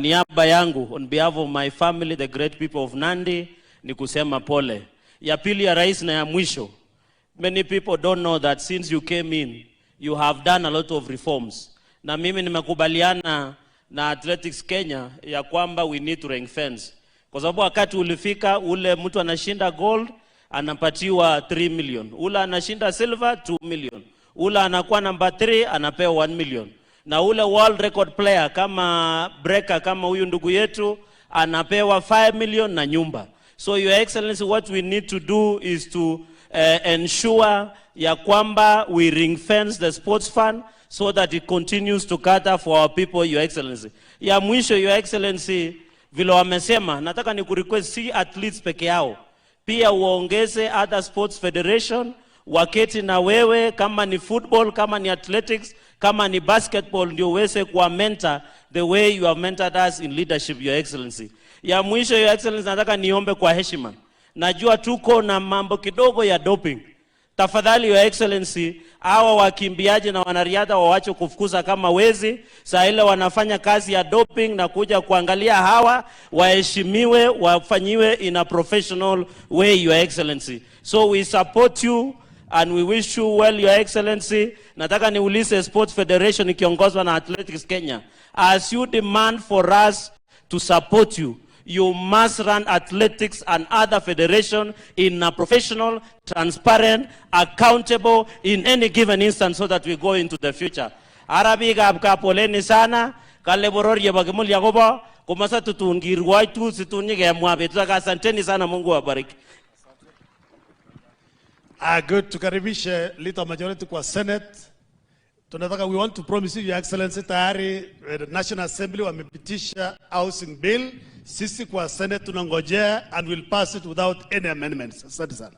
niaba yangu, on behalf of my family, the great people of Nandi, ni kusema pole. Ya pili ya rais na ya mwisho, many people don't know that since you came in, you have done a lot of reforms. Na mimi nimekubaliana na Athletics Kenya ya kwamba we need to ring fence, kwa sababu wakati ulifika ule mtu anashinda gold anapatiwa 3 million, ule anashinda silver 2 million, ule anakuwa number 3 anapewa 1 million, na ule world record player kama breaker kama huyu ndugu yetu anapewa 5 million na nyumba. So, Your Excellency, what we need to do is to ensure ya kwamba we ring fence the sports fund so that it continues to cater for our people, Your Excellency. Ya mwisho, Your Excellency, vile wamesema, nataka ni kurequest si athletes peke yao, pia uongeze other sports federation waketi na wewe, kama ni football, kama ni athletics, kama ni basketball, ndio uweze kuwa mentor the way you have mentored us in leadership, Your Excellency. Ya mwisho, Your Excellency, nataka niombe kwa heshima. Najua tuko na mambo kidogo ya doping. Tafadhali, Your Excellency, hawa wakimbiaji na wanariadha wawache kufukuza kama wezi. Saa ile wanafanya kazi ya doping na kuja kuangalia hawa, waheshimiwe, wafanyiwe in a professional way, Your Excellency. So we support you and we wish you well, Your Excellency. Nataka niulize Sports Federation ikiongozwa na Athletics Kenya, as you demand for us to support you, you must run athletics and other federation in a professional, transparent, accountable in any given instance so that we go into the future. Ara biikab kaa, poleni sana, kale boror yebo Kimulia kobo komasa tutun kirwoi tu situn nyikemwa betut. Asanteni sana, Mungu awabariki. Ah, good. Tukaribishe Leader Majority kwa Senate. Tunataka, we want to promise you, Your Excellency, tayari the National Assembly wamepitisha housing bill. Sisi kwa Senate tunangojea and we'll pass it without any amendments. Asante sana.